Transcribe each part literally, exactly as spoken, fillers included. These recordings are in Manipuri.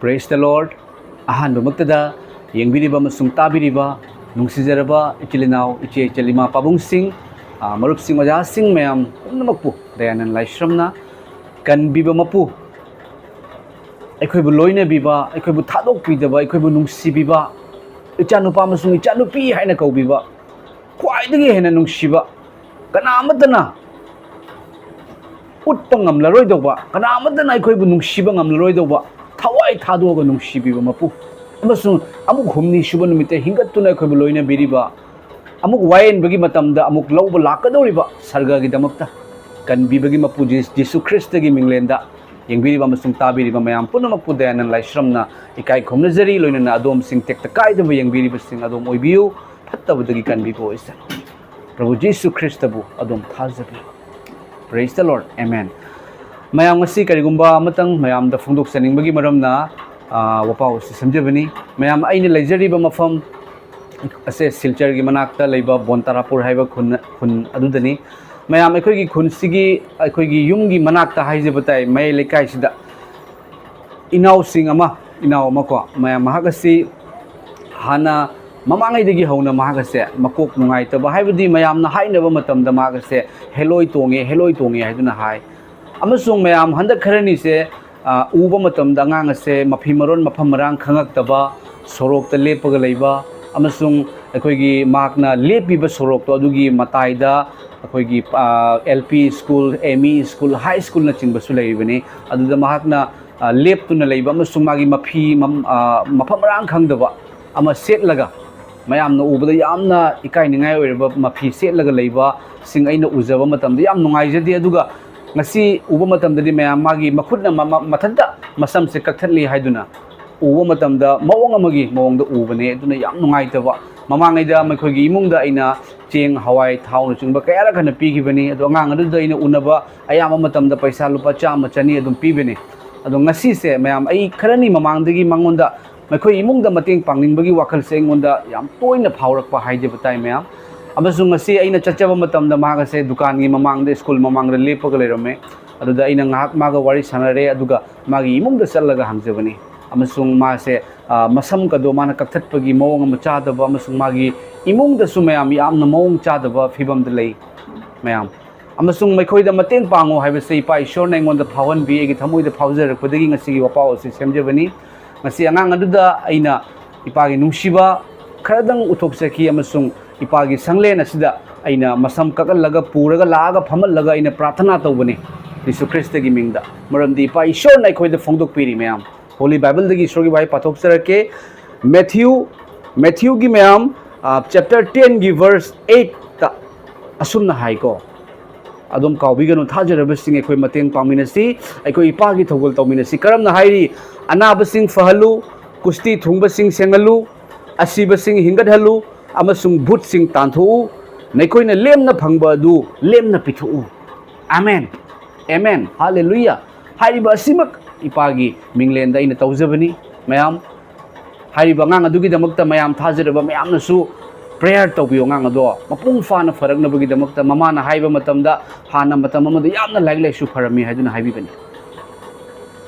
Praise the Lord. ꯑꯍꯥꯟꯕꯃꯛꯇꯗ ꯌꯦꯡꯕꯤꯔꯤꯕ ꯑꯃꯁꯨꯡ ꯇꯥꯕꯤꯔꯤꯕ ꯅꯨꯡꯁꯤꯖꯔꯕ ꯏꯆꯤꯜ ꯏꯅꯥꯎ, ꯏꯆꯦ ꯏꯆꯜ, ꯏꯃꯥ ꯄꯥꯕꯨꯡꯁꯤꯡ, ꯑ, ꯃꯔꯨꯞꯁꯤꯡ, ꯑꯣꯖꯥꯁꯤꯡ ꯃꯌꯥꯝ ꯄꯨꯝꯅꯃꯛꯄꯨ ꯗꯌꯥꯅꯟ ꯂꯥꯏꯁ꯭ꯔꯝꯅ ꯀꯟꯕꯤꯕ ꯃꯄꯨ, ꯑꯩꯈꯣꯏꯕꯨ ꯂꯣꯏꯅꯕꯤꯕ, ꯑꯩꯈꯣꯏꯕꯨ ꯊꯥꯗꯣꯛꯄꯤꯗꯕ, ꯑꯩꯈꯣꯏꯕꯨ ꯅꯨꯡꯁꯤꯕꯤꯕ, ꯏꯆꯥꯅꯨꯄꯥ ꯑꯃꯁꯨꯡ ꯏꯆꯥꯅꯨꯄꯤ ꯍꯥꯏꯅ ꯀꯧꯕꯤꯕ, ꯈ꯭ꯋꯥꯏꯗꯒꯤ ꯍꯦꯟꯅ ꯅꯨꯡꯁꯤꯕ, ꯀꯅꯥ ꯑꯃꯠꯇꯅ ꯎꯠꯄ ꯉꯝꯂꯔꯣꯏꯗꯧꯕ, ꯀꯅꯥ ꯑꯃꯠꯇꯅ ꯑꯩꯈꯣꯏꯕꯨ ꯅꯨꯡꯁꯤꯕ ꯉꯝꯂꯔꯣꯏꯗꯧꯕ, ꯊꯋꯥꯏ ꯊꯥꯗꯣꯛꯑꯒ ꯅꯨꯡꯁꯤꯕꯤꯕ ꯃꯄꯨ, ꯑꯃꯁꯨꯡ ꯑꯃꯨꯛ ꯍꯨꯝꯅꯤ ꯁꯨꯕ ꯅꯨꯃꯤꯠꯇ ꯍꯤꯡꯒꯠꯇꯨꯅ ꯑꯩꯈꯣꯏꯕꯨ ꯂꯣꯏꯅꯕꯤꯔꯤꯕ, ꯑꯃꯨꯛ ꯋꯥꯌꯦꯟꯕꯒꯤ ꯃꯇꯝꯗ ꯑꯃꯨꯛ ꯂꯧꯕ ꯂꯥꯛꯀꯗꯧꯔꯤꯕ ꯁꯔꯒꯒꯤꯗꯃꯛꯇ ꯀꯟꯕꯤꯕꯒꯤ ꯃꯄꯨ ꯖꯤ-, ꯖꯤꯁꯨ ꯈ꯭ꯔꯤꯁꯇꯒꯤ ꯃꯤꯡꯂꯦꯟꯗ ꯌꯦꯡꯕꯤꯔꯤꯕ ꯑꯃꯁꯨꯡ ꯇꯥꯕꯤꯔꯤꯕ ꯃꯌꯥꯝ ꯄꯨꯝꯅꯃꯛꯄꯨ ꯗꯌꯥꯅꯟ ꯂꯥꯏꯁ꯭ꯔꯝꯅ ꯏꯀꯥꯏ ꯈꯨꯝꯅꯖꯔꯤ꯫ ꯂꯣꯏꯅꯅ ꯑꯗꯣꯝꯁꯤꯡ ꯇꯦꯛꯇ ꯀꯥꯏꯗꯕ ꯌꯦꯡꯕꯤꯔꯤꯕꯁꯤꯡ ꯑꯗꯣꯝ ꯑꯣꯏꯕꯤꯌꯨ꯫ ꯐꯠꯇꯕꯗꯒꯤ ꯀꯟꯕꯤꯕ ꯑꯣꯏꯁꯅꯨ꯫ ꯄ꯭ꯔꯚꯨ ꯖꯤꯁꯨ ꯈ꯭ꯔꯤꯁꯇꯕꯨ ꯑꯗꯣꯝ ꯊꯥꯖꯕꯤꯌꯨ꯫ Praise the Lord. Amen. ꯃꯌꯥꯝ, ꯉꯁꯤ ꯀꯔꯤꯒꯨꯝꯕ ꯑꯃꯇꯪ ꯃꯌꯥꯝꯗ ꯐꯣꯡꯗꯣꯛꯆꯅꯤꯡꯕꯒꯤ ꯃꯔꯝꯅ, ꯑ, ꯋꯥꯄꯥꯎ ꯑꯁꯤ ꯁꯦꯝꯖꯕꯅꯤ꯫ ꯃꯌꯥꯝ, ꯑꯩꯅ ꯂꯩꯖꯔꯤꯕ ꯃꯐꯝ ꯑꯁꯦ ꯁꯤꯜꯆꯔꯒꯤ ꯃꯅꯥꯛꯇ ꯂꯩꯕ ꯕꯣꯟꯇꯥꯔꯥꯄꯨꯔ ꯍꯥꯏꯕ ꯈꯨꯟ, ꯈꯨꯟ ꯑꯗꯨꯗꯅꯤ꯫ ꯃꯌꯥꯝ, ꯑꯩꯈꯣꯏꯒꯤ ꯈꯨꯟꯁꯤꯒꯤ, ꯑꯩꯈꯣꯏꯒꯤ ꯌꯨꯝꯒꯤ ꯃꯅꯥꯛꯇ ꯍꯥꯏꯖꯕ ꯇꯥꯏ, ꯃꯌꯥꯏ ꯂꯩꯀꯥꯏꯁꯤꯗ ꯏꯅꯥꯎꯁꯤꯡ ꯑꯃ, ꯏꯅꯥꯎ ꯑꯃ ꯀꯣ, ꯃꯌꯥꯝ, ꯃꯍꯥꯛ ꯑꯁꯤ ꯍꯥꯟꯅ ꯃꯃꯥꯡꯉꯩꯗꯒꯤ ꯍꯧꯅ ꯃꯍꯥꯛ ꯑꯁꯦ ꯃꯀꯣꯛ ꯅꯨꯡꯉꯥꯏꯇꯕ, ꯍꯥꯏꯕꯗꯤ ꯃꯌꯥꯝꯅ ꯍꯥꯏꯅꯕ ꯃꯇꯝꯗ ꯃꯍꯥꯛ ꯑꯁꯦ ꯍꯦꯂꯣꯏ ꯇꯣꯡꯉꯦ, ꯍꯦꯂꯣꯏ ꯇꯣꯡꯉꯦ ꯍꯥꯏꯗꯨꯅ ꯍꯥꯏ꯫ ꯑꯃꯁꯨꯡ ꯃꯌꯥꯝ ꯍꯟꯗꯛ ꯈꯔꯅꯤꯁꯦ, ꯑ, ꯎꯕ ꯃꯇꯝꯗ ꯑꯉꯥꯡ ꯑꯁꯦ ꯃꯐꯤ ꯃꯔꯣꯟ ꯃꯐꯝ ꯃꯔꯥꯡ ꯈꯪꯉꯛꯇꯕ, ꯁꯣꯔꯣꯛꯇ ꯂꯦꯞꯄꯒ ꯂꯩꯕ, ꯑꯃꯁꯨꯡ ꯑꯩꯈꯣꯏꯒꯤ ꯃꯍꯥꯛꯅ ꯂꯦꯞꯄꯤꯕ ꯁꯣꯔꯣꯛꯇꯣ ꯑꯗꯨꯒꯤ ꯃꯇꯥꯏꯗ ꯑꯩꯈꯣꯏꯒꯤ, ꯑ, L P school, M E school, ꯍꯥꯏ ꯁ꯭ꯀꯨꯜꯅꯆꯤꯡꯕꯁꯨ ꯂꯩꯔꯤꯕꯅꯤ꯫ ꯑꯗꯨꯗ ꯃꯍꯥꯛꯅ, ꯑ, ꯂꯦꯞꯇꯨꯅ ꯂꯩꯕ ꯑꯃꯁꯨꯡ ꯃꯥꯒꯤ ꯃꯐꯤ ꯃꯝ-, ꯑ, ꯃꯐꯝ ꯃꯔꯥꯡ ꯈꯪꯗꯕ ꯑꯃ ꯁꯦꯠꯂꯒ ꯃꯌꯥꯝꯅ ꯎꯕꯗ ꯌꯥꯝꯅ ꯏꯀꯥꯏꯅꯤꯡꯉꯥꯏ ꯑꯣꯏꯔꯕ ꯃꯐꯤ ꯁꯦꯠꯂꯒ ꯂꯩꯕꯁꯤꯡ ꯑꯩꯅ ꯎꯖꯕ ꯃꯇꯝꯗ ꯌꯥꯝ ꯅꯨꯡꯉꯥꯏꯖꯗꯦ꯫ ꯑꯗꯨꯒ ꯉꯁꯤ ꯎꯕ ꯃꯇꯝꯗꯗꯤ ꯃꯌꯥꯝ ꯃꯥꯒꯤ ꯃꯈꯨꯠꯅ ꯃ-, ꯃ-, ꯃꯊꯟꯇ ꯃꯁꯝꯁꯦ ꯀꯛꯊꯠꯂꯤ ꯍꯥꯏꯗꯨꯅ ꯎꯕ ꯃꯇꯝꯗ ꯃꯑꯣꯡ ꯑꯃꯒꯤ ꯃꯑꯣꯡꯗ ꯎꯕꯅꯦ꯫ ꯑꯗꯨꯅ ꯌꯥꯝ ꯅꯨꯡꯉꯥꯏꯇꯕ꯫ ꯃꯃꯥꯡꯉꯩꯗ ꯃꯈꯣꯏꯒꯤ ꯏꯃꯨꯡꯗ ꯑꯩꯅ ꯆꯦꯡ, ꯍꯋꯥꯏ, ꯊꯥꯎꯅꯆꯤꯡꯕ ꯀꯌꯥꯔꯛ ꯍꯟꯅ ꯄꯤꯈꯤꯕꯅꯤ꯫ ꯑꯗꯣ ꯑꯉꯥꯡ ꯑꯗꯨꯗ ꯑꯩꯅ ꯎꯅꯕ ꯑꯌꯥꯝꯕ ꯃꯇꯝꯗ ꯄꯩꯁꯥ ꯂꯨꯄꯥ ꯆꯥꯝꯃ, ꯆꯅꯤ ꯑꯗꯨꯝ ꯄꯤꯕꯅꯤ꯫ ꯑꯗꯣ ꯉꯁꯤꯁꯦ ꯃꯌꯥꯝ, ꯑꯩ ꯈꯔꯅꯤ ꯃꯃꯥꯡꯗꯒꯤ ꯃꯉꯣꯟꯗ ꯃꯈꯣꯏ ꯏꯃꯨꯡꯗ ꯃꯇꯦꯡ ꯄꯥꯡꯅꯤꯡꯕꯒꯤ ꯋꯥꯈꯜꯁꯦ ꯑꯩꯉꯣꯟꯗ ꯌꯥꯝ ꯇꯣꯏꯅ ꯐꯥꯎꯔꯛꯄ ꯍꯥꯏꯖꯕ ꯇꯥꯏ ꯃꯌꯥꯝ꯫ ꯑꯃꯁꯨꯡ ꯉꯁꯤ ꯑꯩꯅ ꯆꯠꯆꯕ ꯃꯇꯝꯗ ꯃꯍꯥꯛ ꯑꯁꯦ ꯗꯨꯀꯥꯟꯒꯤ ꯃꯃꯥꯡꯗ, ꯁ꯭ꯀꯨꯜ ꯃꯃꯥꯡꯗ ꯂꯦꯞꯄꯒ ꯂꯩꯔꯝꯃꯦ꯫ ꯑꯗꯨꯗ ꯑꯩꯅ ꯉꯥꯏꯍꯥꯛ ꯃꯥꯒ ꯋꯥꯔꯤ ꯁꯥꯟꯅꯔꯦ, ꯑꯗꯨꯒ ꯃꯥꯒꯤ ꯏꯃꯨꯡꯗ ꯆꯠꯂꯒ ꯍꯪꯖꯕꯅꯤ꯫ ꯑꯃꯁꯨꯡ ꯃꯥꯁꯦ, ꯑ, ꯃꯁꯝꯒꯗꯣ ꯃꯥꯅ ꯀꯛꯊꯠꯄꯒꯤ ꯃꯑꯣꯡ ꯑꯃ ꯆꯥꯗꯕ, ꯑꯃꯁꯨꯡ ꯃꯥꯒꯤ ꯏꯃꯨꯡꯗꯁꯨ ꯃꯌꯥꯝ ꯌꯥꯝꯅ ꯃꯑꯣꯡ ꯆꯥꯗꯕ ꯐꯤꯕꯝꯗ ꯂꯩ, ꯃꯌꯥꯝ꯫ ꯑꯃꯁꯨꯡ ꯃꯈꯣꯏꯗ ꯃꯇꯦꯡ ꯄꯥꯡꯉꯨ ꯍꯥꯏꯕꯁꯦ ꯏꯄꯥ ꯏꯁꯣꯔꯅ ꯑꯩꯉꯣꯟꯗ ꯐꯥꯎꯍꯟꯕꯤ, ꯑꯩꯒꯤ ꯊꯃꯣꯏꯗ ꯐꯥꯎꯖꯔꯛꯄꯗꯒꯤ ꯉꯁꯤꯒꯤ ꯋꯥꯄꯥꯎ ꯑꯁꯤ ꯁꯦꯝꯖꯕꯅꯤ꯫ ꯉꯁꯤ ꯑꯉꯥꯡ ꯑꯗꯨꯗ ꯑꯩꯅ ꯏꯄꯥꯒꯤ ꯅꯨꯡꯁꯤꯕ ꯈꯔꯗꯪ ꯎꯠꯊꯣꯛꯆꯈꯤ, ꯑꯃꯁꯨꯡ ꯏꯄꯥꯒꯤ ꯁꯪꯂꯦꯟ ꯑꯁꯤꯗ ꯑꯩꯅ ꯃꯁꯝ ꯀꯛꯍꯜꯂꯒ ꯄꯨꯔꯒ ꯂꯥꯛꯑꯒ ꯐꯝꯍꯜꯂꯒ ꯑꯩꯅ ꯄ꯭ꯔꯥꯊꯅꯥ ꯇꯧꯕꯅꯤ, ꯖꯤꯁꯨ ꯈ꯭ꯔꯤꯁꯇꯒꯤ ꯃꯤꯡꯗ꯫ ꯃꯔꯝꯗꯤ ꯏꯄꯥ ꯏꯁꯣꯔꯅ ꯑꯩꯈꯣꯏꯗ ꯐꯣꯡꯗꯣꯛꯄꯤꯔꯤ, ꯃꯌꯥꯝ꯫ ꯍꯣꯂꯤ ꯕꯥꯏꯕꯜꯗꯒꯤ ꯏꯁꯣꯔꯒꯤ ꯋꯥꯍꯩ ꯄꯥꯊꯣꯛꯆꯔꯛꯀꯦ꯫ ꯃꯦꯊ꯭ꯌꯨ, ꯃꯦꯊ꯭ꯌꯨꯒꯤ, ꯃꯌꯥꯝ, ꯑ, ꯆꯦꯞꯇꯔ ꯇꯦꯟꯒꯤ ꯚꯔꯁ ꯑꯩꯠꯇ ꯑꯁꯨꯝꯅ ꯍꯥꯏꯀꯣ꯫ ꯑꯗꯨꯝ ꯀꯥꯎꯕꯤꯒꯅꯨ, ꯊꯥꯖꯔꯕꯁꯤꯡ, ꯑꯩꯈꯣꯏ ꯃꯇꯦꯡ ꯄꯥꯡꯃꯤꯟꯅꯁꯤ, ꯑꯩꯈꯣꯏ ꯏꯄꯥꯒꯤ ꯊꯧꯒꯜ ꯇꯧꯃꯤꯟꯅꯁꯤ꯫ ꯀꯔꯝꯅ ꯍꯥꯏꯔꯤ? "ꯑꯅꯥꯕꯁꯤꯡ ꯐꯍꯜꯂꯨ, ꯀꯨꯁꯇꯤ ꯊꯨꯡꯕꯁꯤꯡ ꯁꯦꯡꯍꯜꯂꯨ, ꯑꯁꯤꯕꯁꯤꯡ ꯍꯤꯡꯒꯠꯍꯜꯂꯨ, ꯑꯃꯁꯨꯡ ꯚꯨꯠꯁꯤꯡ ꯇꯥꯟꯊꯣꯛꯎ, ꯅꯈꯣꯏꯅ ꯂꯦꯝꯅ ꯐꯪꯕ ꯑꯗꯨ ꯂꯦꯝꯅ ꯄꯤꯊꯣꯛꯎ"꯫ Amen, amen, ꯍꯥꯂꯦꯂꯨꯌꯥ꯫ ꯍꯥꯏꯔꯤꯕ ꯑꯁꯤꯃꯛ ꯏꯄꯥꯒꯤ ꯃꯤꯡꯂꯦꯟꯗ ꯑꯩꯅ ꯇꯧꯖꯕꯅꯤ, ꯃꯌꯥꯝ꯫ ꯍꯥꯏꯔꯤꯕ ꯑꯉꯥꯡ ꯑꯗꯨꯒꯤꯗꯃꯛꯇ ꯃꯌꯥꯝ ꯊꯥꯖꯔꯕ ꯃꯌꯥꯝꯅꯁꯨ ꯄ꯭ꯔꯦꯌꯔ ꯇꯧꯕꯤꯌꯨ꯫ ꯑꯉꯥꯡ ꯑꯗꯣ ꯃꯄꯨꯡ ꯐꯥꯅ ꯐꯔꯛꯅꯕꯒꯤꯗꯃꯛꯇ, ꯃꯃꯥꯅ ꯍꯥꯏꯕ ꯃꯇꯝꯗ ꯍꯥꯟꯅ ꯃꯇꯝ ꯑꯃꯗ ꯌꯥꯝꯅ ꯂꯥꯏꯔꯤꯛ ꯂꯥꯏꯁꯨ ꯐꯔꯝꯃꯤ ꯍꯥꯏꯗꯨꯅ ꯍꯥꯏꯕꯤꯕꯅꯤ꯫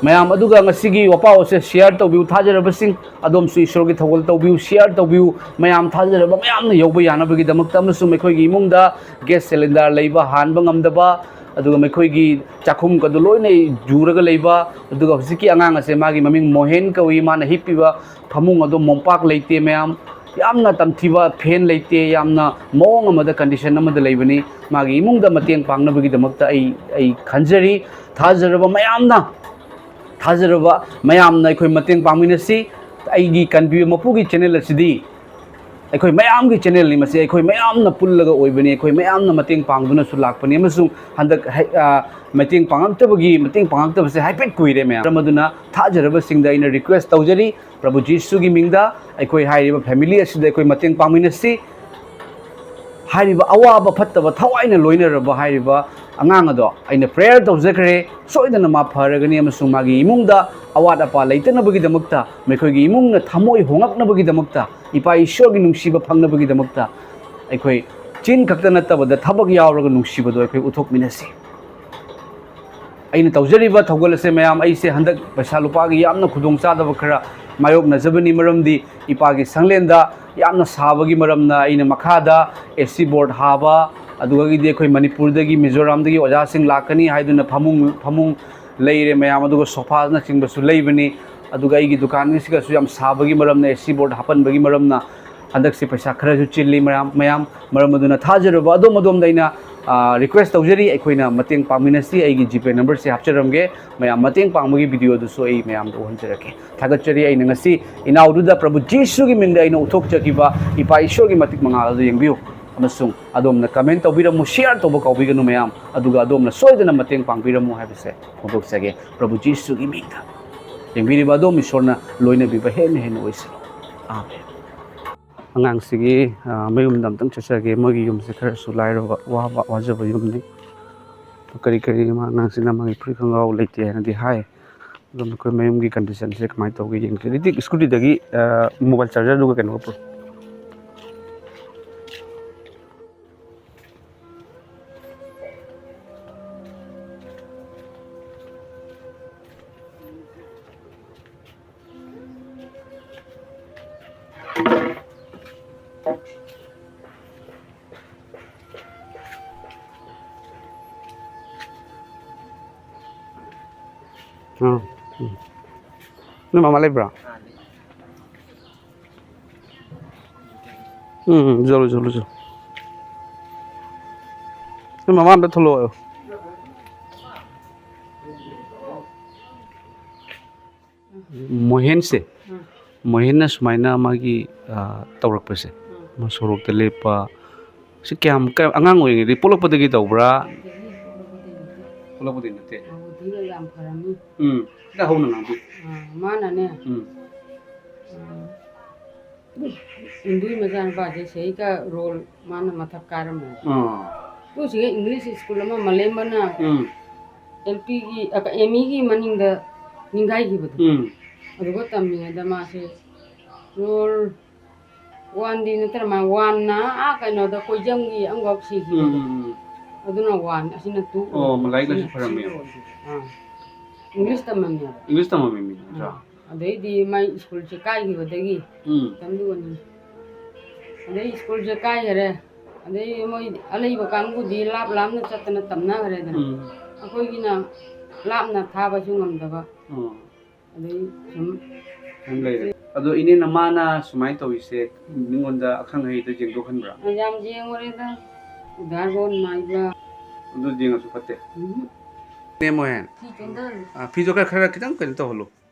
ꯃꯌꯥꯝ ꯑꯗꯨꯒ ꯉꯁꯤꯒꯤ ꯋꯥꯄꯥꯎ ꯑꯁꯦ ꯁꯤꯌꯥꯔ ꯇꯧꯕꯤꯌꯨ, ꯊꯥꯖꯔꯕꯁꯤꯡ ꯑꯗꯣꯝꯁꯨ ꯏꯁꯣꯔꯒꯤ ꯊꯧꯒꯜ ꯇꯧꯕꯤꯌꯨ, ꯁꯤꯌꯥꯔ ꯇꯧꯕꯤꯌꯨ꯫ ꯃꯌꯥꯝ ꯊꯥꯖꯔꯕ ꯃꯌꯥꯝꯅ ꯌꯧꯕ ꯌꯥꯅꯕꯒꯤꯗꯃꯛꯇ, ꯑꯃꯁꯨꯡ ꯑꯩꯈꯣꯏꯒꯤ ꯏꯃꯨꯡꯗ ꯒ꯭ꯌꯥꯁ ꯁꯤꯂꯤꯟꯗꯔ ꯂꯩꯕ, ꯍꯥꯟꯕ ꯉꯝꯗꯕ, ꯑꯗꯨꯒ ꯃꯈꯣꯏꯒꯤ ꯆꯥꯛꯈꯨꯝꯒꯗꯨ ꯂꯣꯏꯅ ꯌꯨꯔꯒ ꯂꯩꯕ, ꯑꯗꯨꯒ ꯍꯧꯖꯤꯛꯀꯤ ꯑꯉꯥꯡ ꯑꯁꯦ, ꯃꯥꯒꯤ ꯃꯃꯤꯡ ꯃꯣꯍꯦꯟ ꯀꯧꯏ, ꯃꯥꯅ ꯍꯤꯞꯄꯤꯕ ꯐꯃꯨꯡ ꯑꯗꯣ ꯃꯣꯝꯄꯥꯛ ꯂꯩꯇꯦ, ꯃꯌꯥꯝ꯫ ꯌꯥꯝꯅ ꯇꯝꯊꯤꯕ ꯐꯦꯟ ꯂꯩꯇꯦ, ꯌꯥꯝꯅ ꯃꯑꯣꯡ ꯑꯃꯗ, ꯀꯟꯗꯤꯁꯟ ꯑꯃꯗ ꯂꯩꯕꯅꯤ꯫ ꯃꯥꯒꯤ ꯏꯃꯨꯡꯗ ꯃꯇꯦꯡ ꯄꯥꯡꯅꯕꯒꯤꯗꯃꯛꯇ ꯑꯩ, ꯑꯩ ꯈꯟꯖꯔꯤ꯫ ꯊꯥꯖꯔꯕ ꯃꯌꯥꯝꯅ, ꯊꯥꯖꯔꯕ ꯃꯌꯥꯝꯅ ꯑꯩꯈꯣꯏ ꯃꯇꯦꯡ ꯄꯥꯡꯃꯤꯟꯅꯁꯤ꯫ ꯑꯩꯒꯤ ꯀꯟꯕꯤꯌꯨ ꯃꯄꯨꯒꯤ ꯆꯦꯅꯦꯜ ꯑꯁꯤꯗꯤ ꯑꯩꯈꯣꯏ ꯃꯌꯥꯝꯒꯤ ꯆꯦꯅꯦꯜꯅꯤ, ꯃꯁꯤ ꯑꯩꯈꯣꯏ ꯃꯌꯥꯝꯅ ꯄꯨꯜꯂꯒ ꯑꯣꯏꯕꯅꯤ, ꯑꯩꯈꯣꯏ ꯃꯌꯥꯝꯅ ꯃꯇꯦꯡ ꯄꯥꯡꯗꯨꯅꯁꯨ ꯂꯥꯛꯄꯅꯤ꯫ ꯑꯃꯁꯨꯡ ꯍꯟꯗꯛ ꯍꯩ-, ꯑ, ꯃꯇꯦꯡ ꯄꯥꯡꯉꯛꯇꯕꯒꯤ, ꯃꯇꯦꯡ ꯄꯥꯡꯉꯛꯇꯕꯁꯦ ꯍꯥꯏꯐꯦꯠ ꯀꯨꯏꯔꯦ, ꯃꯌꯥꯝ꯫ ꯃꯔꯝ ꯑꯗꯨꯅ ꯊꯥꯖꯔꯕꯁꯤꯡꯗ ꯑꯩꯅ ꯔꯤꯀ꯭ꯋꯦꯁ ꯇꯧꯖꯔꯤ, ꯄ꯭ꯔꯚꯨ ꯖꯤꯁꯨꯒꯤ ꯃꯤꯡꯗ ꯑꯩꯈꯣꯏ ꯍꯥꯏꯔꯤꯕ ꯐꯦꯃꯤꯂꯤ ꯑꯁꯤꯗ ꯑꯩꯈꯣꯏ ꯃꯇꯦꯡ ꯄꯥꯡꯃꯤꯟꯅꯁꯤ꯫ ꯍꯥꯏꯔꯤꯕ ꯑꯋꯥꯕ ꯐꯠꯇꯕ ꯊꯋꯥꯏꯅ ꯂꯣꯏꯅꯔꯕ ꯍꯥꯏꯔꯤꯕ ꯑꯉꯥꯡ ꯑꯗꯣ ꯑꯩꯅ ꯄ꯭ꯔꯦꯌꯔ ꯇꯧꯖꯈ꯭ꯔꯦ, ꯁꯣꯏꯗꯅ ꯃꯥ ꯐꯔꯒꯅꯤ, ꯑꯃꯁꯨꯡ ꯃꯥꯒꯤ ꯏꯃꯨꯡꯗ ꯑꯋꯥꯠ ꯑꯄꯥ ꯂꯩꯇꯅꯕꯒꯤꯗꯃꯛꯇ, ꯃꯈꯣꯏꯒꯤ ꯏꯃꯨꯡꯅ ꯊꯃꯣꯏ ꯍꯣꯡꯉꯛꯅꯕꯒꯤꯗꯃꯛꯇ, ꯏꯄꯥ ꯏꯁꯣꯔꯒꯤ ꯅꯨꯡꯁꯤꯕ ꯐꯪꯅꯕꯒꯤꯗꯃꯛꯇ ꯑꯩꯈꯣꯏ ꯆꯤꯟ ꯈꯛꯇ ꯅꯠꯇꯕꯗ ꯊꯕꯛ ꯌꯥꯎꯔꯒ ꯅꯨꯡꯁꯤꯕꯗꯣ ꯑꯩꯈꯣꯏ ꯎꯠꯊꯣꯛꯃꯤꯟꯅꯁꯤ꯫ ꯑꯩꯅ ꯇꯧꯖꯔꯤꯕ ꯊꯧꯒꯜ ꯑꯁꯦ, ꯃꯌꯥꯝ, ꯑꯩꯁꯦ ꯍꯟꯗꯛ ꯄꯩꯁꯥ ꯂꯨꯄꯥꯒꯤ ꯌꯥꯝꯅ ꯈꯨꯗꯣꯡꯆꯥꯗꯕ ꯈꯔ ꯃꯥꯌꯣꯛꯅꯖꯕꯅꯤ, ꯃꯔꯝꯗꯤ ꯏꯄꯥꯒꯤ ꯁꯪꯂꯦꯟꯗ ꯌꯥꯝꯅ ꯁꯥꯕꯒꯤ ꯃꯔꯝꯅ ꯑꯩꯅ ꯃꯈꯥꯗ ꯑꯦ ꯁꯤ ꯕꯣꯔꯗ ꯍꯥꯕ, ꯑꯗꯨꯗꯒꯤꯗꯤ ꯑꯩꯈꯣꯏ ꯃꯅꯤꯄꯨꯔꯗꯒꯤ, ꯃꯤꯖꯣꯔꯥꯝꯗꯒꯤ ꯑꯣꯖꯥꯁꯤꯡ ꯂꯥꯛꯀꯅꯤ ꯍꯥꯏꯗꯨꯅ ꯐꯃꯨꯡ, ꯐꯃꯨꯡ ꯂꯩꯔꯦ, ꯃꯌꯥꯝ, ꯑꯗꯨꯒ ꯁꯣꯐꯥꯅꯆꯤꯡꯕꯁꯨ ꯂꯩꯕꯅꯤ꯫ ꯑꯗꯨꯒ ꯑꯩꯒꯤ ꯗꯨꯀꯥꯟꯒꯤꯁꯤꯒꯁꯨ ꯌꯥꯝ ꯁꯥꯕꯒꯤ ꯃꯔꯝꯅ, ꯑꯦ ꯁꯤ ꯕꯣꯔꯗ ꯍꯥꯞꯄꯟꯕꯒꯤ ꯃꯔꯝꯅ ꯍꯟꯗꯛꯁꯤ ꯄꯩꯁꯥ ꯈꯔꯁꯨ ꯆꯤꯜꯂꯤ, ꯃꯌꯥꯝ, ꯃꯌꯥꯝ꯫ ꯃꯔꯝ ꯑꯗꯨꯅ ꯊꯥꯖꯔꯕ ꯑꯗꯣꯝ ꯑꯗꯣꯝꯗ ꯑꯩꯅ, ꯑ, ꯔꯤꯀ꯭ꯋꯦꯁ ꯇꯧꯖꯔꯤ, ꯑꯩꯈꯣꯏꯅ ꯃꯇꯦꯡ ꯄꯥꯡꯃꯤꯟꯅꯁꯤ꯫ ꯑꯩꯒꯤ ꯖꯤꯄꯦ ꯅꯝꯕꯔꯁꯤ ꯍꯥꯞꯆꯔꯝꯒꯦ꯫ ꯃꯌꯥꯝ ꯃꯇꯦꯡ ꯄꯥꯡꯕꯒꯤ ꯚꯤꯗꯤꯑꯣꯗꯨꯁꯨ ꯑꯩ ꯃꯌꯥꯝꯗ ꯎꯍꯟꯖꯔꯛꯀꯦ꯫ ꯊꯥꯒꯠꯆꯔꯤ꯫ ꯑꯩꯅ ꯉꯁꯤ ꯏꯅꯥꯎꯗꯨꯗ ꯄ꯭ꯔꯚꯨ ꯖꯤꯁꯨꯒꯤ ꯃꯤꯡꯗ ꯑꯩꯅ ꯎꯠꯊꯣꯛꯆꯈꯤꯕ ꯏꯄꯥ ꯏꯁꯣꯔꯒꯤ ꯃꯇꯤꯛ ꯃꯉꯥꯜ ꯑꯗꯨ ꯌꯦꯡꯕꯤꯌꯨ, ꯑꯃꯁꯨꯡ ꯑꯗꯣꯝꯅ ꯀꯃꯦꯟ ꯇꯧꯕꯤꯔꯝꯃꯨ, ꯁꯤꯌꯥꯔ ꯇꯧꯕ ꯀꯥꯎꯕꯤꯒꯅꯨ, ꯃꯌꯥꯝ꯫ ꯑꯗꯨꯒ ꯑꯗꯣꯝꯅ ꯁꯣꯏꯗꯅ ꯃꯇꯦꯡ ꯄꯥꯡꯕꯤꯔꯝꯃꯨ ꯍꯥꯏꯕꯁꯦ ꯐꯣꯡꯗꯣꯛꯆꯒꯦ, ꯄ꯭ꯔꯚꯨ ꯖꯤꯁꯨꯒꯤ ꯃꯤꯡꯗ꯫ ꯌꯦꯡꯕꯤꯔꯤꯕ ꯑꯗꯣꯝ, ꯏꯁꯣꯔꯅ ꯂꯣꯏꯅꯕꯤꯕ ꯍꯦꯟꯅ ꯍꯦꯟꯅ ꯑꯣꯏꯁꯅꯨ꯫ ꯑꯥꯃꯦꯟ꯫ ꯑꯉꯥꯡꯁꯤꯒꯤ, ꯑ, ꯃꯌꯨꯝꯗ ꯑꯝꯇꯪ ꯆꯠꯆꯒꯦ꯫ ꯃꯣꯏꯒꯤ ꯌꯨꯝꯁꯦ ꯈꯔꯁꯨ ꯂꯥꯏꯔꯕ, ꯋꯥꯕ, ꯋꯥꯖꯕ ꯌꯨꯝꯅꯤ꯫ ꯀꯔꯤ ꯀꯔꯤ ꯃꯥ ꯑꯉꯥꯡꯁꯤꯅ ꯃꯥꯒꯤ ꯐꯨꯔꯤꯠ ꯈꯣꯡꯒ꯭ꯔꯥꯎ ꯂꯩꯇꯦ ꯍꯥꯏꯅꯗꯤ ꯍꯥꯏ꯫ ꯑꯗꯨꯝ ꯑꯩꯈꯣꯏ ꯃꯌꯨꯝꯒꯤ ꯀꯟꯗꯤꯁꯟꯁꯦ ꯀꯃꯥꯏꯅ ꯇꯧꯒꯦ ꯌꯦꯡꯁꯦ꯫ ꯍꯧꯖꯤꯛꯇꯤ ꯁ꯭ꯀꯨꯇꯤꯗꯒꯤ, ꯑ, ꯃꯣꯕꯥꯏꯜ ꯆꯥꯔꯖꯔꯗꯨꯒ ꯀꯩꯅꯣꯒ ꯄꯨꯔꯛ-, ꯑꯥ, ꯎꯝ꯫ ꯅꯣꯏ ꯃꯃꯥ ꯂꯩꯕ꯭ꯔꯣ? ꯎꯝ, ꯎꯝ, ꯆꯠꯂꯨ, ꯆꯠꯂꯨ, ꯆꯠꯂꯨ꯫ ꯅꯣꯏ ꯃꯃꯥ ꯑꯝꯇ ꯊꯣꯛꯂꯛꯑꯣ꯫ ꯃꯣꯍꯦꯟꯁꯦ, ꯎꯝ꯫ ꯃꯣꯍꯦꯟꯅ ꯁꯨꯃꯥꯏꯅ ꯃꯥꯒꯤ, ꯑ, ꯇꯧꯔꯛꯄꯁꯦ, ꯎꯝ꯫ ꯃꯥ ꯁꯣꯔꯣꯛꯇ ꯂꯦꯞꯄ, ꯁꯤ ꯀꯌꯥꯝ, ꯀꯌꯥꯝ ꯑꯉꯥꯡ ꯑꯣꯏꯔꯤꯉꯩꯗꯒꯤ, ꯄꯣꯛꯂꯛꯄꯗꯒꯤ ꯇꯧꯕ꯭ꯔꯥ? ꯄꯣꯛꯂꯛꯄꯗꯒꯤ ꯅꯠꯇꯦ꯫ ꯄꯣꯛꯂꯛꯄꯗꯒꯤ ꯅꯠꯇꯦ꯫ ꯃꯥ ꯕꯨꯙꯤꯒ ꯌꯥꯝ ꯐꯔꯝꯃꯤ꯫ ꯎꯝ꯫ ꯈꯤꯇꯪ ꯍꯧꯅ ꯉꯥꯡꯕꯤꯌꯨ꯫ ꯑ, ꯃꯥꯅꯅꯦ, ꯎꯝ꯫ ꯑ, ꯏꯟꯗꯨꯏ ꯃꯆꯥꯅꯨꯄꯥꯁꯦ ꯁꯤꯗꯩꯗ ꯔꯣꯜ ꯃꯥꯅ ꯃꯊꯛ ꯀꯥꯔꯝꯃꯦ꯫ ꯑꯥ꯫ ꯑꯩꯈꯣꯏ ꯁꯤꯒ ꯏꯪꯂꯤꯁ ꯁ꯭ꯀꯨꯜ ꯑꯃ ꯃꯂꯦꯝꯕꯅ ꯎꯝ꯫ ꯑꯦꯜ ꯄꯤꯒꯤ, ꯑ, ꯑꯦꯝ ꯏꯒꯤ ꯃꯅꯤꯡꯗ ꯅꯤꯡꯒꯥꯏꯈꯤꯕꯗꯣ꯫ ꯎꯝ꯫ ꯑꯗꯨꯒ ꯇꯝꯃꯤꯉꯩꯗ ꯃꯥꯁꯦ ꯔꯣꯜ ꯋꯥꯟꯗꯤ ꯅꯠꯇ꯭ꯔ ꯃꯥ ꯋꯥꯟꯅ ꯑꯥ ꯀꯩꯅꯣꯗ ꯀꯣꯏꯖꯝꯒꯤ ꯑꯃꯈꯛ ꯁꯤꯈꯤꯕꯗꯣ꯫ ꯎꯝ, ꯎꯝ, ꯎꯝ꯫ ꯑꯗꯨꯅ ꯋꯥꯟ, ꯑꯁꯤꯅ ꯇꯨ ꯑꯣ, ꯑꯣꯏꯕ꯫ ꯂꯥꯏꯔꯤꯛ ꯂꯥꯏꯁꯨ ꯑꯁꯤꯅ ꯐꯔꯝꯃꯦꯕ꯫ ꯊ꯭ꯔꯤ ꯑꯣꯏꯕ꯫ ꯑꯥ꯫ ꯏꯪꯂꯤꯁ ꯇꯝꯃꯝꯃꯦꯕ꯫ ꯏꯪꯂꯤꯁ ꯇꯝꯃꯝꯃꯤꯃꯤ, ꯅꯠꯇ꯭ꯔꯥ? ꯑꯥ꯫ ꯑꯗꯩꯗꯤ ꯃꯥꯏ ꯁ꯭ꯀꯨꯜꯁꯦ ꯀꯥꯏꯈꯤꯕꯗꯒꯤ ꯎꯝ꯫ ꯇꯝꯗꯨꯒꯅꯤ꯫ ꯑꯗꯩ ꯁ꯭ꯀꯨꯜꯁꯦ ꯀꯥꯏꯈꯔꯦ꯫ ꯑꯗꯩ ꯃꯣꯏ ꯑꯂꯩꯕ ꯀꯥꯡꯕꯨꯗꯤ ꯂꯥꯞ ꯂꯥꯞꯅ ꯆꯠꯇꯅ ꯇꯝꯅꯈ꯭ꯔꯦꯗꯅ꯫ ꯎꯝ꯫ ꯑꯩꯈꯣꯏꯒꯤꯅ ꯂꯥꯞꯅ ꯊꯥꯕꯁꯨ ꯉꯝꯗꯕ꯫ ꯎꯝ꯫ ꯑꯗꯩ ꯁꯨꯝ ꯑꯗꯨꯝ ꯂꯩꯔꯦ꯫ ꯑꯗꯣ ꯏꯅꯦꯅ ꯃꯥꯅ ꯁꯨꯃꯥꯏꯅ ꯇꯧꯔꯤꯁꯦ ꯃꯤꯉꯣꯟꯗ ꯑꯈꯪ ꯑꯍꯩꯗ ꯌꯦꯡꯗꯣꯛꯍꯟꯕ꯭ꯔꯥ? ꯌꯥꯝ ꯌꯦꯡꯉꯨꯔꯦꯗ꯫ ꯎꯗꯥꯔꯕꯣꯟ ꯃꯥꯏꯕ꯫ ꯑꯗꯨ ꯌꯦꯡꯉꯁꯨ ꯐꯠꯇꯦ? ꯎꯝ꯫ ꯏꯅꯦ ꯃꯣꯍꯦꯟ꯫ ꯐꯤ ꯆꯣꯟꯊꯍꯜꯂꯨ꯫ ꯑꯥ, ꯐꯤꯗꯣ ꯈꯔ, ꯈꯔ ꯈꯤꯇꯪ ꯀꯩꯅꯣ ꯇꯧꯍꯜꯂꯨ꯫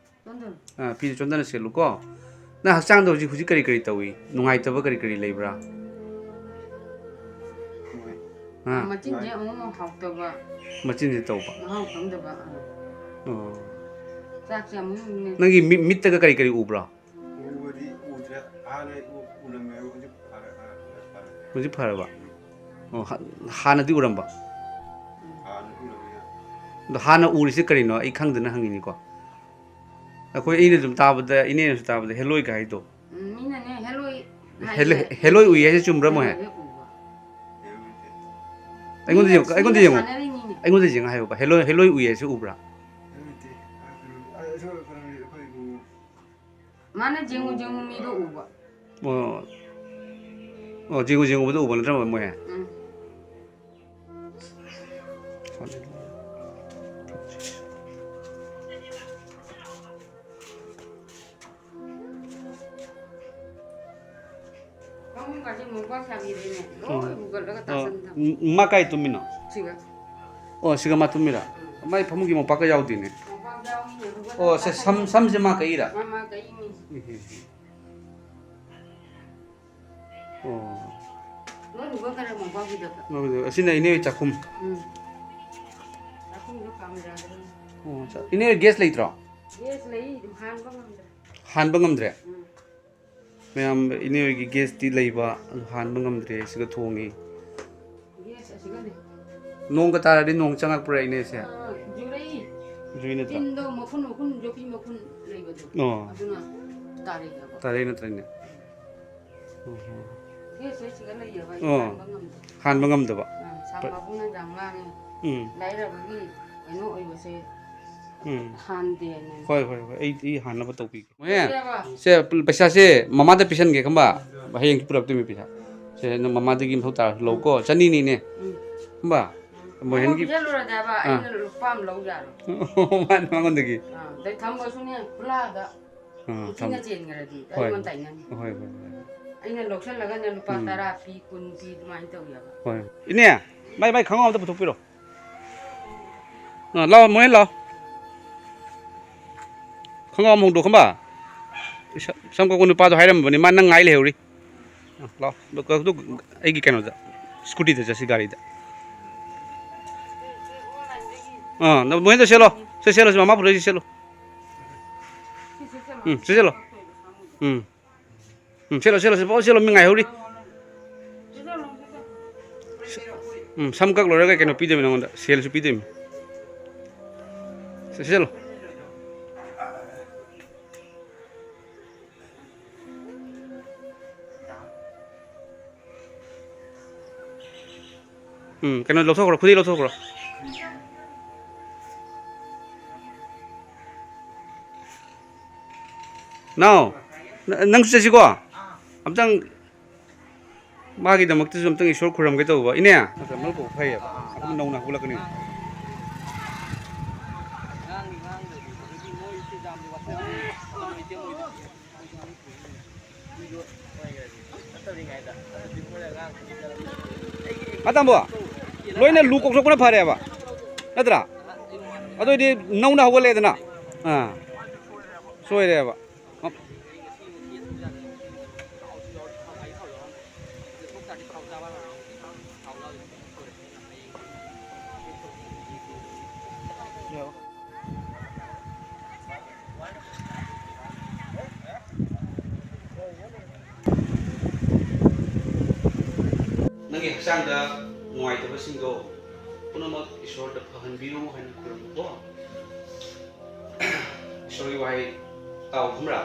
ꯆꯣꯟꯊꯍꯜꯂꯨ꯫ ꯑꯥ, ꯐꯤꯗꯣ ꯆꯣꯟꯊꯅ ꯁꯦꯠꯂꯨꯀꯣ꯫ ꯅꯪ ꯍꯛꯆꯥꯡꯗ ꯍꯧꯖꯤꯛ, ꯍꯧꯖꯤꯛ ꯀꯔꯤ ꯀꯔꯤ ꯇꯧꯏ? ꯅꯨꯡꯉꯥꯏꯇꯕ ꯀꯔꯤ ꯀꯔꯤ ꯂꯩꯕ꯭ꯔꯥ? ꯑꯥ꯫ ꯃꯆꯤꯟꯁꯦ ꯑꯃꯨꯛ ꯑꯃꯨꯛ ꯍꯥꯎꯇꯕ꯫ ꯃꯆꯤꯟꯁꯦ ꯇꯧꯕ? ꯃꯍꯥꯎ ꯈꯪꯗꯕ꯫ ꯑꯥ꯫ ꯑꯣ꯫ ꯆꯥꯛꯁꯦ ꯑꯃꯨꯛ ꯅꯦ-, ꯅꯪꯒꯤ ꯃꯤꯠ, ꯃꯤꯠꯇꯒ ꯀꯔꯤ ꯀꯔꯤ ꯎꯕ꯭ꯔꯣ? ꯎꯕꯗꯤ ꯎꯗ꯭ꯔꯦ꯫ ꯍꯥꯟꯅ ꯎ-, ꯎꯔꯝꯃꯦ꯫ ꯍꯧꯖꯤꯛ ꯐꯔꯦ, ꯈꯔ ꯐꯔꯦ꯫ ꯍꯧꯖꯤꯛ ꯐꯔꯕ? ꯎꯝ꯫ ꯑꯣ, ꯍ-, ꯍꯥꯟꯅꯗꯤ ꯎꯔꯝꯕ? ꯎꯝ꯫ ꯍꯥꯟꯅ ꯎꯔꯝꯃꯦ꯫ ꯑꯗꯣ ꯍꯥꯟꯅ ꯎꯔꯤꯁꯦ ꯀꯔꯤꯅꯣ? ꯑꯩ ꯈꯪꯗꯅ ꯍꯪꯉꯤꯅꯤꯀꯣ꯫ ꯑꯩꯈꯣꯏ, ꯑꯩꯅ ꯁꯨꯝ ꯇꯥꯕꯗ, ꯏꯅꯦꯅꯁꯨ ꯇꯥꯕꯗ ꯍꯦꯂꯣꯏꯒ ꯍꯥꯏꯗꯣ꯫ ꯎꯝ, ꯃꯤꯅꯅꯦ ꯍꯦꯂꯣꯏ ꯍꯦꯂꯣꯏ, ꯍꯥꯏꯌꯦ꯫ ꯍꯦꯂꯣꯏ ꯎꯏ ꯍꯥꯏꯁꯦ ꯆꯨꯝꯕ꯭ꯔꯥ, ꯃꯣꯏ? ꯍꯦꯂꯣꯏ ꯍꯦꯛ ꯎꯕ꯫ ꯑꯩꯉꯣꯟꯗ ꯃꯤꯅ ꯌꯦꯡꯉꯨ, ꯑꯩꯉꯣꯟꯗ ꯃꯤꯅ ꯌꯦꯡꯉꯨ꯫ ꯁꯥꯟꯅꯔꯤꯅꯤꯅꯦ꯫ ꯑꯩꯉꯣꯟꯗ ꯌꯦꯡꯉꯨ ꯍꯥꯏꯌꯣꯕ꯫ ꯍꯦꯂꯣꯏ, ꯍꯦꯂꯣꯏ ꯎꯏ ꯍꯥꯏꯁꯦ ꯎꯕ꯭ꯔꯥ? ꯃꯥꯅ ꯌꯦꯡꯉꯨ ꯌꯦꯡꯉꯨ ꯃꯤꯗꯣ ꯎꯕ꯫ ꯑꯣ꯫ ꯑꯣ, ꯌꯦꯡꯉꯨ ꯌꯦꯡꯉꯨꯕꯗꯣ ꯎꯕ ꯅꯠꯇ꯭ꯔꯥ ꯃꯣꯏ? ꯎꯝ꯫ ꯐꯃꯨꯡꯒꯁꯦ ꯃꯣꯝꯄꯥꯛ ꯁꯥꯕꯤꯗꯩꯅꯦ ꯂꯣꯏ ꯎꯝ꯫ ꯍꯨꯒꯠꯂꯒ ꯑꯣ, ꯇꯥꯁꯟ ꯊꯝꯃꯦ꯫ ꯎꯝ, ꯃꯥ ꯀꯥꯏ ꯇꯨꯝꯃꯤꯅꯣ? ꯁꯤꯒ꯫ ꯑꯣ, ꯁꯤꯒ ꯃꯥ ꯇꯨꯝꯃꯤꯔꯥ? ꯎꯝ꯫ ꯃꯥꯏ ꯐꯃꯨꯡꯒꯤ ꯃꯣꯝꯄꯥꯛꯀ ꯌꯥꯎꯗꯦꯅꯦ꯫ ꯃꯣꯝꯄꯥꯛ ꯌꯥꯎꯏꯅꯦ, ꯍꯨꯒꯠꯂꯒ ꯑꯣ, ꯁꯦ, ꯁꯝ, ꯇꯥꯁꯟ ꯁꯝꯁꯦ ꯃꯥ ꯀꯛꯏꯔꯥ? ꯃꯥ, ꯃꯥ ꯀꯛꯏꯅꯦ꯫ ꯏꯍꯦ꯫ ꯑꯣ꯫ ꯂꯣꯏ ꯍꯨꯒꯠꯈꯔꯦ ꯃꯣꯝꯄꯥꯛꯀꯤꯗꯀ꯫ ꯂꯣꯏ ꯍꯨꯒꯠ-, ꯑꯁꯤꯅ ꯏꯅꯦ ꯍꯣꯏ ꯆꯥꯛꯈꯨꯝ꯫ ꯎꯝ꯫ ꯆꯥꯛꯈꯨꯝꯗꯣ ꯀꯥꯝꯖꯥꯗ꯭ꯔꯦ꯫ ꯑꯣ, ꯆꯥ-, ꯏꯅꯦ ꯍꯣꯏ ꯒ꯭ꯌꯥꯁ ꯂꯩꯇ꯭ꯔꯣ? ꯒ꯭ꯌꯥꯁ ꯂꯩ, ꯑꯗꯨꯝ ꯍꯥꯟꯕ ꯉꯝꯗ꯭ꯔꯦ꯫ ꯍꯥꯟꯕ ꯉꯝꯗ꯭ꯔꯦ? ꯎꯝ꯫ ꯃꯌꯥꯝ, ꯏꯅꯦ ꯍꯣꯏꯒꯤ ꯒ꯭ꯌꯥꯁꯇꯤ ꯂꯩꯕ, ꯑꯗꯨ ꯍꯥꯟꯕ ꯉꯝꯗ꯭ꯔꯦ, ꯁꯤꯒ ꯊꯣꯡꯉꯤ꯫ ꯒ꯭ꯌꯥꯁ ꯑꯁꯤꯒꯗꯤ꯫ ꯅꯣꯡꯒ ꯇꯥꯔꯗꯤ ꯅꯣꯡ ꯆꯪꯉꯛꯄ꯭ꯔꯥ ꯏꯅꯦꯁꯦ? ꯑꯥ, ꯖꯨꯔꯩ꯫ ꯖꯨꯔꯤ ꯅꯠꯇ꯭ꯔꯣ? ꯇꯤꯟꯗꯣ ꯃꯈꯨꯟ ꯃꯈꯨꯟ, ꯌꯣꯠꯄꯤ ꯃꯈꯨꯟ ꯂꯩꯕꯗꯣ꯫ ꯑꯣ꯫ ꯑꯗꯨꯅ ꯇꯥꯔꯛꯑꯦꯕ꯫ ꯇꯥꯔꯛꯏ ꯅꯠꯇ꯭ꯔꯅꯦ? ꯑꯣ ꯍꯣ꯫ ꯁꯤꯒ ꯂꯩꯌꯦꯕ, ꯑꯩ ꯑꯣ꯫ ꯍꯥꯟꯕ ꯉꯝꯗꯦ꯫ ꯍꯥꯟꯕ ꯉꯝꯗꯕ꯫ ꯑꯥ, ꯁꯥ ꯄ- ꯃꯕꯨꯡꯅ ꯌꯥꯝ ꯉꯥꯡꯉꯦ꯫ ꯎꯝ꯫ ꯂꯥꯏꯔꯕꯒꯤ ꯀꯩꯅꯣ ꯑꯣꯏꯕꯁꯦ ꯎꯝ꯫ ꯍꯥꯟꯗꯦꯅ꯫ ꯍꯣꯏ, ꯍꯣꯏ, ꯍꯣꯏ꯫ ꯑꯩ, ꯑꯩ ꯍꯥꯟꯅꯕ ꯇꯧꯕꯤꯒꯦ꯫ ꯃꯣꯍꯦꯟ, ꯁꯦꯕ꯫ ꯁꯦ, ꯄꯩꯁꯥꯁꯦ ꯃꯃꯥꯗ ꯄꯤꯁꯟꯒꯦ, ꯈꯪꯕ? ꯍꯌꯦꯡ ꯄꯨꯔꯛꯇꯣꯏꯃꯤ ꯄꯩꯁꯥ꯫ ꯁꯦ, ꯅꯪ ꯃꯃꯥꯗꯒꯤ ꯃꯊꯧ ꯇꯥꯔꯁꯨ ꯂꯧꯀꯣ꯫ ꯆꯅꯤꯅꯤꯅꯦ꯫ ꯎꯝ꯫ ꯈꯪꯕ? ꯃꯣꯍꯦꯟꯒꯤ ꯄꯤꯁꯜꯂꯨꯔꯗꯤ ꯍꯥꯏꯕ, ꯑꯥ꯫ ꯑꯩꯅ ꯂꯨꯄꯥ ꯑꯃ ꯂꯧ ꯌꯥꯔꯣꯏ꯫ ꯃꯥꯅ ꯃꯉꯣꯟꯗꯒꯤ꯫ ꯑꯥ, ꯑꯗꯩ ꯊꯝꯕꯁꯨꯅꯦ, ꯈꯨꯂꯥꯗ꯫ ꯑꯥ, ꯎꯆꯤꯅ ꯊꯝ-, ꯆꯦꯟꯈ꯭ꯔꯗꯤ ꯍꯣꯏ꯫ ꯑꯩꯉꯣꯟꯗ ꯇꯥꯏꯅꯅꯤ꯫ ꯍꯣꯏ, ꯍꯣꯏ, ꯍꯣꯏ꯫ ꯑꯩꯅ ꯂꯧꯁꯜꯂꯒꯅꯦ ꯂꯨꯄꯥ ꯎꯝ꯫ ꯇꯔꯥ ꯄꯤ, ꯀꯨꯟ ꯄꯤ ꯑꯗꯨꯃꯥꯏꯅ ꯇꯧꯋꯦꯕ꯫ ꯍꯣꯏ꯫ ꯏꯅꯦ, ꯃꯥꯏ, ꯃꯥꯏ ꯈꯪꯒꯥꯎ ꯑꯝꯇ ꯄꯨꯊꯣꯛꯄꯤꯔꯣ꯫ ꯑꯥ, ꯂꯥꯛꯑꯣ, ꯃꯣꯍꯦꯟ ꯂꯥꯛꯑꯣ꯫ ꯈꯪꯒꯥꯎ ꯑꯃ ꯍꯣꯡꯗꯣꯛ, ꯈꯪꯕ? ꯁ-, ꯁꯝ ꯀꯛꯄ ꯅꯨꯄꯥꯗꯣ ꯍꯥꯏꯔꯝꯕꯅꯤ, ꯃꯥ ꯅꯪ ꯉꯥꯏ ꯂꯩꯍꯧꯔꯤ꯫ ꯑꯥ, ꯂꯥꯛꯑꯣ꯫ ꯑꯗꯨ, ꯑꯗꯨ ꯑꯩꯒꯤ ꯀꯩꯅꯣꯗ, ꯁ꯭ꯀꯨꯇꯤꯗ ꯆꯠꯁꯤ, ꯒꯥꯔꯤꯗ꯫ ꯑꯥ, ꯅꯪ ꯃꯣꯍꯦꯟꯗꯣ ꯁꯦꯠꯂꯣ꯫ ꯁꯦ, ꯁꯦꯠꯂꯣ, ꯁꯦ, ꯃꯃꯥ ꯄꯨꯔꯛꯏꯁꯦ ꯁꯦꯠꯂꯣ꯫ ꯎꯝ, ꯁꯦ, ꯁꯦꯠꯂꯣ꯫ ꯎꯝ꯫ ꯎꯝ, ꯁꯦꯠꯂꯣ, ꯁꯦꯠꯂꯣ, ꯁꯦꯠꯂꯣ, ꯁꯦꯠꯂꯣ, ꯃꯤ ꯉꯥꯏꯍꯧꯔꯤ꯫ ꯎꯝ, ꯁꯝ ꯀꯛ ꯂꯣꯏꯔꯒ ꯀꯩꯅꯣ ꯄꯤꯗꯣꯏꯃꯤ ꯅꯉꯣꯟꯗ, ꯁꯦꯜꯁꯨ ꯄꯤꯗꯣꯏꯃꯤ꯫ ꯁꯦ-, ꯁꯦꯠꯂꯣ꯫ ꯎꯝ, ꯀꯩꯅꯣ ꯂꯧꯊꯣꯛꯈ꯭ꯔꯣ, ꯈꯨꯗꯤ ꯂꯧꯊꯣꯛꯈ꯭ꯔꯣ꯫ ꯅꯥꯎ, ꯅ-, ꯅꯪꯁꯨ ꯆꯠꯁꯤꯀꯣ꯫ ꯑꯝꯇꯪ ꯃꯥꯒꯤꯗꯃꯛꯇꯁꯨ ꯑꯝꯇꯪ ꯏꯁꯣꯔ ꯈꯨꯔꯨꯝꯒꯦ ꯇꯧꯕ꯫ ꯏꯅꯦ, ꯃꯔꯨꯞ ꯐꯩꯌꯦꯕ꯫ ꯑꯗꯨꯝ ꯅꯧꯅ ꯍꯧꯒꯠꯂꯛꯀꯅꯤ꯫ ꯑꯇꯥꯝꯕꯣ, ꯂꯣꯏꯅ ꯂꯨ ꯀꯣꯛꯊꯣꯛꯄꯅ ꯐꯔꯦꯕ, ꯅꯠꯇ꯭ꯔꯥ? ꯑꯗꯨꯑꯣꯏꯗꯤ ꯅꯧꯅ ꯍꯧꯒꯠꯂꯛꯑꯦꯗꯅ꯫ ꯑꯥ, ꯁꯣꯏꯔꯦꯕ꯫ ꯅꯪꯒꯤ ꯍꯛꯆꯥꯡꯗ ꯅꯨꯡꯉꯥꯏꯇꯕꯁꯤꯡꯗꯣ ꯄꯨꯝꯅꯃꯛ ꯏꯁꯣꯔꯗ ꯐꯍꯟꯕꯤꯌꯨ ꯍꯥꯏꯅ ꯈꯨꯔꯨꯝꯃꯨꯀꯣ꯫ ꯏꯁꯣꯔꯒꯤ ꯋꯥꯍꯩ ꯇꯥꯎ, ꯈꯪꯕ꯭ꯔꯥ?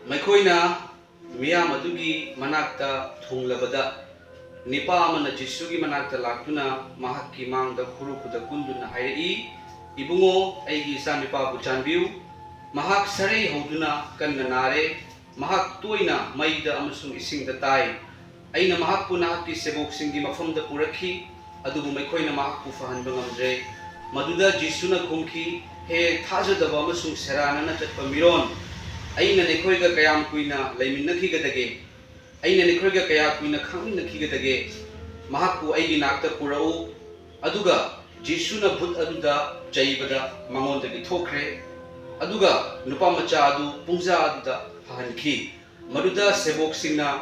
ꯃꯈꯣꯏꯅ ꯃꯤꯌꯥꯝ ꯑꯗꯨꯒꯤ ꯃꯅꯥꯛꯇ ꯊꯨꯡꯂꯕꯗ, ꯅꯤꯄꯥ ꯑꯃꯅ ꯖꯤꯁꯨꯒꯤ ꯃꯅꯥꯛꯇ ꯂꯥꯛꯇꯨꯅ ꯃꯍꯥꯛꯀꯤ ꯃꯥꯡꯗ ꯈꯨꯔꯨ ꯈꯨꯗꯛ ꯀꯨꯟꯗꯨꯅ ꯍꯥꯏꯔꯛꯏ, "ꯏꯕꯨꯡꯉꯣ, ꯑꯩꯒꯤ ꯏꯆꯥꯅꯨꯄꯥꯕꯨ ꯆꯥꯟꯕꯤꯌꯨ꯫ ꯃꯍꯥꯛ ꯁꯔꯩ ꯍꯧꯗꯨꯅ ꯀꯟꯅ ꯅꯥꯔꯦ꯫ ꯃꯍꯥꯛ ꯇꯣꯏꯅ ꯃꯩꯗ ꯑꯃꯁꯨꯡ ꯏꯁꯤꯡꯗ ꯇꯥꯏ꯫ ꯑꯩꯅ ꯃꯍꯥꯛꯄꯨ ꯅꯍꯥꯛꯀꯤ ꯁꯦꯕꯣꯛꯁꯤꯡꯒꯤ ꯃꯐꯝꯗ ꯄꯨꯔꯛꯈꯤ, ꯑꯗꯨꯕꯨ ꯃꯈꯣꯏꯅ ꯃꯍꯥꯛꯄꯨ ꯐꯍꯟꯕ ꯉꯝꯗ꯭ꯔꯦ꯫" ꯃꯗꯨꯗ ꯖꯤꯁꯨꯅ ꯈꯨꯝꯈꯤ, "ꯍꯦ ꯊꯥꯖꯗꯕ ꯑꯃꯁꯨꯡ ꯁꯦꯔꯥꯟꯅꯅ ꯆꯠꯄ ꯃꯤꯔꯣꯟ, ꯑꯩꯅ ꯅꯈꯣꯏꯒ ꯀꯌꯥꯝ ꯀꯨꯏꯅ ꯂꯩꯃꯤꯟꯅꯈꯤꯒꯗꯒꯦ? ꯑꯩꯅ ꯅꯈꯣꯏꯒ ꯀꯌꯥ ꯀꯨꯏꯅ ꯈꯪꯃꯤꯟꯅꯈꯤꯒꯗꯒꯦ? ꯃꯍꯥꯛꯄꯨ ꯑꯩꯒꯤ ꯅꯥꯛꯇ ꯄꯨꯔꯛꯎ꯫" ꯑꯗꯨꯒ ꯖꯤꯁꯨꯅ ꯚꯨꯠ ꯑꯗꯨꯗ ꯆꯩꯕꯗ ꯃꯉꯣꯟꯗꯒꯤ ꯊꯣꯛꯈ꯭ꯔꯦ꯫ ꯑꯗꯨꯒ ꯅꯨꯄꯥ ꯃꯆꯥ ꯑꯗꯨ ꯄꯨꯡꯖꯥ ꯑꯗꯨꯗ ꯐꯍꯟꯈꯤ꯫ ꯃꯗꯨꯗ ꯁꯦꯕꯣꯛꯁꯤꯡꯅ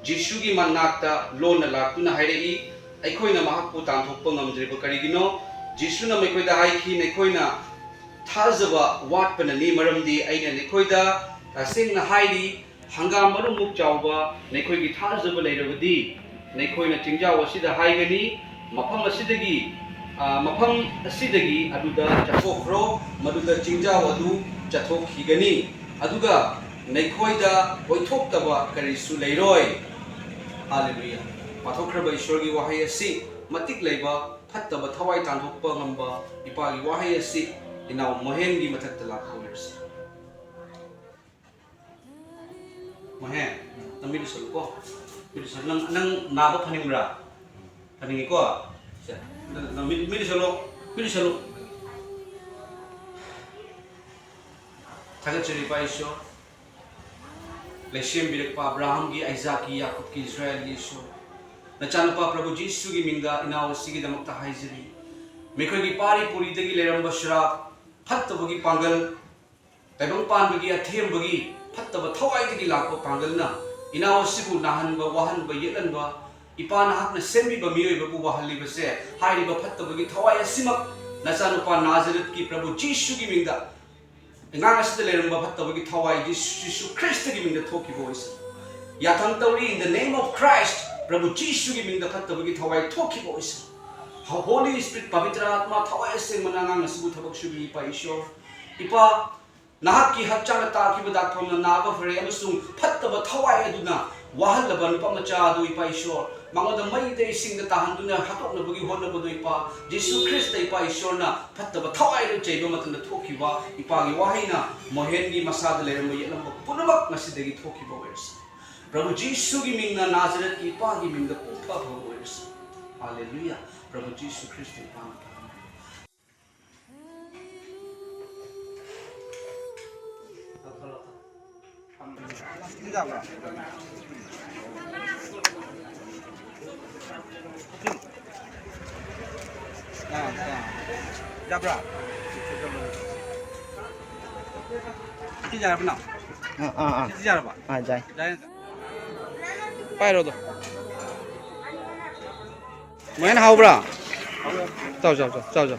ꯖꯤꯁꯨꯒꯤ ꯃꯅꯥꯛꯇ ꯂꯣꯟꯅ ꯂꯥꯛꯇꯨꯅ ꯍꯥꯏꯔꯛꯏ, "ꯑꯩꯈꯣꯏꯅ ꯃꯍꯥꯛꯄꯨ ꯇꯥꯟꯊꯣꯛꯄ ꯉꯝꯗ꯭ꯔꯤꯕ ꯀꯔꯤꯒꯤꯅꯣ?" ꯖꯤꯁꯨꯅ ꯃꯈꯣꯏꯗ ꯍꯥꯏꯈꯤ, "ꯅꯈꯣꯏꯅ ꯊꯥꯖꯕ ꯋꯥꯠꯄꯅꯅꯤ, ꯃꯔꯝꯗꯤ ꯑꯩꯅ ꯅꯈꯣꯏꯗ ꯇꯁꯦꯡꯅ ꯍꯥꯏꯔꯤ, ꯍꯪꯒꯥꯝ ꯃꯔꯨꯃꯨꯛ ꯆꯥꯎꯕ ꯅꯈꯣꯏꯒꯤ ꯊꯥꯖꯕ ꯂꯩꯔꯕꯗꯤ, ꯅꯈꯣꯏꯅ ꯆꯤꯡꯖꯥꯎ ꯑꯁꯤꯗ ꯍꯥꯏꯒꯅꯤ, 'ꯃꯐꯝ ꯑꯁꯤꯗꯒꯤ, ꯑ, ꯃꯐꯝ ꯑꯁꯤꯗꯒꯤ ꯑꯗꯨꯗ ꯆꯠꯊꯣꯛꯈ꯭ꯔꯣ,' ꯃꯗꯨꯗ ꯆꯤꯡꯖꯥꯎ ꯑꯗꯨ ꯆꯠꯊꯣꯛꯈꯤꯒꯅꯤ꯫ ꯑꯗꯨꯒ ꯅꯈꯣꯏꯗ ꯑꯣꯏꯊꯣꯛꯇꯕ ꯀꯔꯤꯁꯨ ꯂꯩꯔꯣꯏ꯫" ꯍꯥꯂꯦꯂꯨꯌꯥ꯫ ꯄꯥꯊꯣꯛꯈ꯭ꯔꯕ ꯏꯁꯣꯔꯒꯤ ꯋꯥꯍꯩ ꯑꯁꯤ, ꯃꯇꯤꯛ ꯂꯩꯕ, ꯐꯠꯇꯕ ꯊꯋꯥꯏ ꯇꯥꯟꯊꯣꯛꯄ ꯉꯝꯕ ꯏꯄꯥꯒꯤ ꯋꯥꯍꯩ ꯑꯁꯤ ꯏꯅꯥꯎ ꯃꯣꯍꯦꯟꯒꯤ ꯃꯊꯛꯇ ꯂꯥꯛꯍꯧꯔꯁꯤ꯫ ꯃꯣꯍꯦꯟ, ꯅꯪ ꯃꯤꯠ ꯎꯏꯁꯜꯂꯨꯀꯣ꯫ ꯃꯤꯠ ꯎꯏꯁꯜꯂꯨ꯫ ꯅꯪ, ꯅꯪ ꯅꯥꯕ ꯐꯅꯤꯡꯕ꯭ꯔꯥ? ꯐꯅꯤꯡꯉꯤꯀꯣ? ꯁꯦ, ꯅꯪ, ꯅꯪ ꯃꯤꯠ, ꯃꯤꯠ ꯎꯏꯁꯜꯂꯨ꯫ ꯃꯤꯠ ꯎꯏꯁꯜꯂꯨ꯫ ꯊꯥꯒꯠꯆꯔꯤ ꯏꯄꯥ ꯏꯁꯣꯔ꯫ ꯂꯩꯁꯦꯝꯕꯤꯔꯛꯄ ꯑꯕ꯭ꯔꯥꯍꯝꯒꯤ, ꯑꯥꯏꯖꯥꯛꯀꯤ, ꯌꯥꯀꯨꯕꯀꯤ, ꯏꯁꯔꯥꯌꯦꯜꯒꯤ ꯏꯁꯣꯔ꯫ ꯅꯆꯥꯅꯨꯄꯥ ꯄ꯭ꯔꯚꯨ ꯖꯤꯁꯨꯒꯤ ꯃꯤꯡꯗ ꯏꯅꯥꯎ ꯑꯁꯤꯒꯤꯗꯃꯛꯇ ꯍꯥꯏꯖꯔꯤ꯫ ꯃꯈꯣꯏꯒꯤ ꯄꯥꯔꯤ ꯄꯨꯔꯤꯗꯒꯤ ꯂꯩꯔꯝꯕ ꯁꯨꯔꯥꯞ, ꯐꯠꯇꯕꯒꯤ ꯄꯥꯡꯒꯜ, ꯇꯥꯏꯕꯪ ꯄꯥꯟꯕꯒꯤ ꯑꯊꯦꯝꯕꯒꯤ ꯐꯠꯇꯕ ꯊꯋꯥꯏꯗꯒꯤ ꯂꯥꯛꯄ ꯄꯥꯡꯒꯜꯅ ꯏꯅꯥꯎ ꯑꯁꯤꯕꯨ ꯅꯥꯍꯟꯕ, ꯋꯥꯍꯟꯕ, ꯌꯦꯠꯍꯟꯕ, ꯏꯄꯥ ꯅꯍꯥꯛꯅ ꯁꯦꯝꯕꯤꯕ ꯃꯤꯑꯣꯏꯕꯕꯨ ꯋꯥꯍꯜꯂꯤꯕꯁꯦ, ꯍꯥꯏꯔꯤꯕ ꯐꯠꯇꯕꯒꯤ ꯊꯋꯥꯏ ꯑꯁꯤꯃꯛ ꯅꯆꯥꯅꯨꯄꯥ ꯅꯥꯖꯔꯦꯠꯀꯤ ꯄ꯭ꯔꯚꯨ ꯖꯤꯁꯨꯒꯤ ꯃꯤꯡꯗ, ꯑꯉꯥꯡ ꯑꯁꯤꯗ ꯂꯩꯔꯝꯕ ꯐꯠꯇꯕꯒꯤ ꯊꯋꯥꯏ ꯖꯤꯁꯨ, ꯖꯤꯁꯨ ꯈ꯭ꯔꯤꯁꯇꯒꯤ ꯃꯤꯡꯗ ꯊꯣꯛꯈꯤꯕ ꯑꯣꯏꯁꯅꯨ꯫ ꯌꯥꯊꯪ ꯇꯧꯔꯤ, in the name of Christ, ꯄ꯭ꯔꯚꯨ ꯖꯤꯁꯨꯒꯤ ꯃꯤꯡꯗ ꯐꯠꯇꯕꯒꯤ ꯊꯋꯥꯏ ꯊꯣꯛꯈꯤꯕ ꯑꯣꯏꯁꯅꯨ꯫ Holy Spirit, ꯄꯕꯤꯇ꯭ꯔ ꯑꯥꯠꯃꯥ, ꯊꯋꯥꯏ ꯑꯁꯦꯡꯕꯅ ꯑꯉꯥꯡ ꯑꯁꯤꯕꯨ ꯊꯕꯛ ꯁꯨꯕꯤ, ꯏꯄꯥ ꯏꯁꯣꯔ꯫ ꯏꯄꯥ, ꯅꯍꯥꯛꯀꯤ ꯍꯛꯆꯥꯡꯗ ꯇꯥꯈꯤꯕ ꯗꯥꯛꯐꯝꯅ ꯅꯥꯕ ꯐꯔꯦ ꯑꯃꯁꯨꯡ ꯐꯠꯇꯕ ꯊꯋꯥꯏ ꯑꯗꯨꯅ ꯋꯥꯍꯜꯂꯕ ꯅꯨꯄꯥ ꯃꯆꯥ ꯑꯗꯨ, ꯏꯄꯥ ꯏꯁꯣꯔ, ꯃꯉꯣꯟꯗ ꯃꯩꯗ ꯏꯁꯤꯡꯗ ꯇꯥꯍꯟꯗꯨꯅ ꯍꯥꯠꯇꯣꯛꯅꯕꯒꯤ ꯍꯣꯠꯅꯕꯗꯨ, ꯏꯄꯥ ꯖꯤꯁꯨ ꯈ꯭ꯔꯤꯁꯇ, ꯏꯄꯥ ꯏꯁꯣꯔꯅ ꯐꯠꯇꯕ ꯊꯋꯥꯏ ꯑꯗꯨ ꯆꯩꯕ ꯃꯇꯝꯗ ꯊꯣꯛꯈꯤꯕ ꯏꯄꯥꯒꯤ ꯋꯥꯍꯩꯅ ꯃꯣꯍꯦꯟꯒꯤ ꯃꯁꯥꯗ ꯂꯩꯔꯝꯕ ꯌꯦꯛꯂꯝꯕ ꯄꯨꯝꯅꯃꯛ ꯉꯁꯤꯗꯒꯤ ꯊꯣꯛꯈꯤꯕ ꯑꯣꯏꯔꯁꯤ꯫ ꯄ꯭ꯔꯚꯨ ꯖꯤꯁꯨꯒꯤ ꯃꯤꯡꯅ, ꯅꯥꯖꯔꯦꯠꯀꯤ ꯏꯄꯥꯒꯤ ꯃꯤꯡꯗ ꯄꯨꯡꯐ ꯐꯕ ꯑꯣꯏꯔꯁꯤ꯫ ꯍꯥꯂꯦꯂꯨꯌꯥ꯫ ꯄ꯭ꯔꯚꯨ ꯖꯤꯁꯨ ꯈ꯭ꯔꯤꯁꯇ ꯏꯄꯥꯅ ꯄꯥꯝꯃꯤ꯫ ꯌꯥꯕ꯭ꯔꯥ? ꯁꯤ ꯌꯥꯔꯕ ꯅꯪ? ꯑꯥ, ꯑꯥ, ꯑꯥ꯫ ꯁꯤ ꯌꯥꯔꯕ? ꯑꯥ, ꯌꯥꯏ꯫ ꯌꯥꯔꯦ꯫ ꯄꯥꯏꯔꯣ ꯑꯗꯣ꯫ ꯃꯣꯍꯦꯟ, ꯍꯥꯎꯕ꯭ꯔꯥ? ꯆꯥꯎ, ꯆꯥꯎ, ꯆꯥꯎ, ꯆꯥꯎ, ꯆꯥꯎ꯫